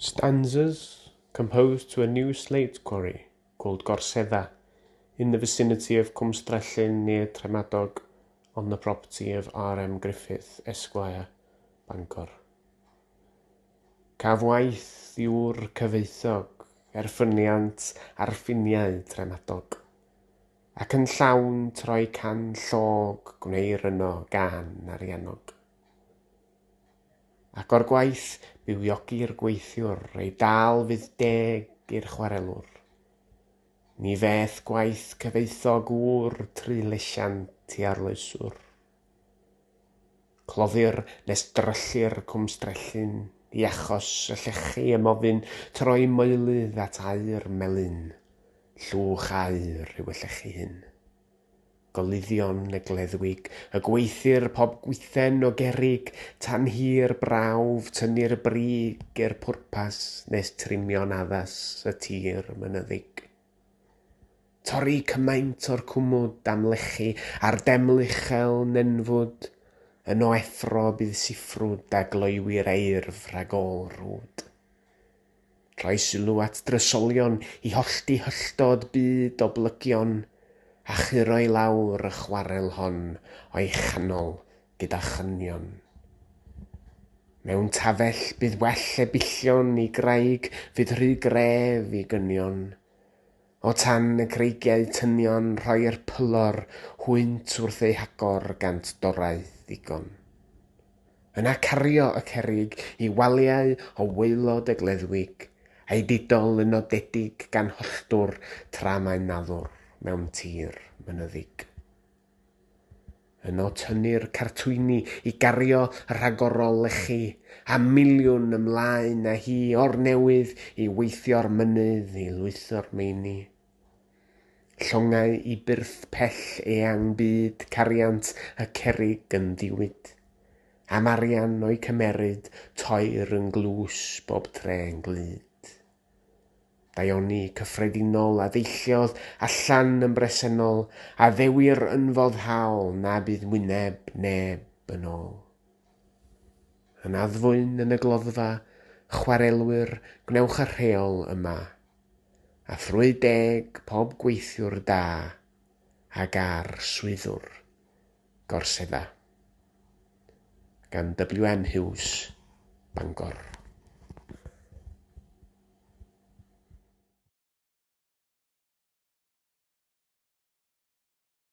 Stanzas composed to a new slate quarry called Gorsedda in the vicinity of Cwmstryllyn near Tremadog on the property of R. M. Griffith, Esquire, Bangor. Caf waith i ŵr cyfoethog er ffyniant ar ffiniau Tremadog, ac yn llawn troi can llog gwneir yno gan ariannog. Ac o'r gwaith bywiogi'r gweithiwr, ei dal fydd deg i'r chwarelwr. Ni feth gwaith cyfoethog ŵr tru lesiant i arloeswr. Cloddir nes dryllu'r Cwmstrellyn i achos y llechi ymofyn troi moelydd at aur melyn. Llwch aur yw y llechi hyn. Goluddion y gleddwig, y gweithir pob gwythen o gerrig, tan hir brawf tynnu'r brig i'r pwrpas nes trimio'n addas y tir mynyddig. Torri cymaint o'r cwmwd am lechi a'r deml uchel nenfwd, yno effro bydd siffrwd a gloywi'r eirf rhag ôl rwd. Troi sylw at drysolion i hollti hylltod byd o blygion, a churo i lawr y chwarel hon o'i chanol gyda chynion. Mewn tafell bydd well ebillion i graig fydd rhy gref i gynion. O tan y creigiau tynion rhoi'r pylor hwynt wrth eu hagor gant dorau ddigon. Yna cario y cerrig i waliau o waelod y gleddwig, a'i didol yn nodedig gan holltwr tra mae'n naddwr mewn tir mynyddig. Yno tynnu'r cartwyni i gario y rhagorol lechi, a miliwn ymlaen â hi o'r newydd i weithio'r mynydd i lwytho'r meini. Llongau i byrth pell eang byd cariant y cerrig yn ddiwyd. Am arian o'i cymeryd toer yn glws bob tre'n glyd. Daioni cyffredinol a ddeilliodd allan yn bresennol, a ddewir yn foddhaol na bydd wyneb neb yn ôl. Yn addfwyn yn y gloddfa, chwarelwyr, gwnewch y rheol yma, a thrwy deg pob gweithiwr da, ag ar swyddwr gorsedda. Gan W M Hughes, Bangor.